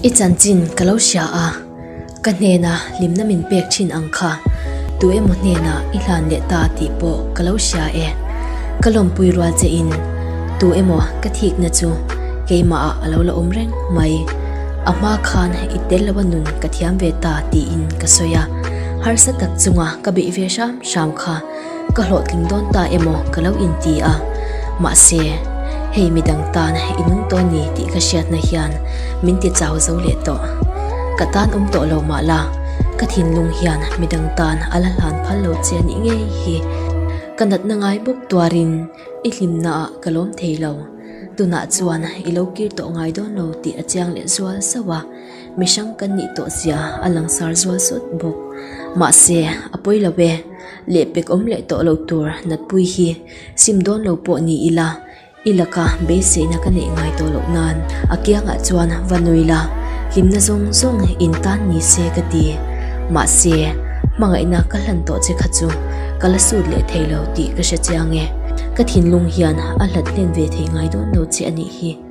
I chanchin ka lo hria a, ka hnena hlimna min pek thin ang kha tu emaw hnenah i hlan leh ta tih pawh ka lo hria e. Ka lawmpui rual che in tu emaw ka thikna chu keimah ah a lo la awm reng mai. A hma khan i tel lo a nun ka thiam ve ta tiin ka sawi a, harsa tak chunga ka beih ve hram hram kha Ka hlawhtling dawn ta emaw ka lo inti a, mahse, hei midang tan i nung tawh ni tih ka hriatna hian min ti chau zo leh tawh. Ka tan awm tawh lo mah la, ka thinlung hian midang tan a la hlan phal lo che a nih ngei hi. Ka natna ngai bawk tuarin i hlimnaah ka lawm thei lo. Tunah chuan i lo kir tawh ngai dawn lo tih a chiang leh zual sauh a. Mihrang kan nih tawh zia a langsar zual sawt bawk. Mahse, a pawi lo e. Lehpek awm leh tawh lo tur Natpui hi sim dawn lo pawh ni ila, i laka beiseina ka neih ngai tawh loh nan a kiangah chuan va nui la, hlimna zawng zawng in tan ni se ka ti. Mahse, hmangaihna ka hlan tawh che kha chu ka la sut leh thei lo tih ka hre chiang e. Ka thinlung hian a hlat hlen ve thei ngai dawn lo che a nih hi.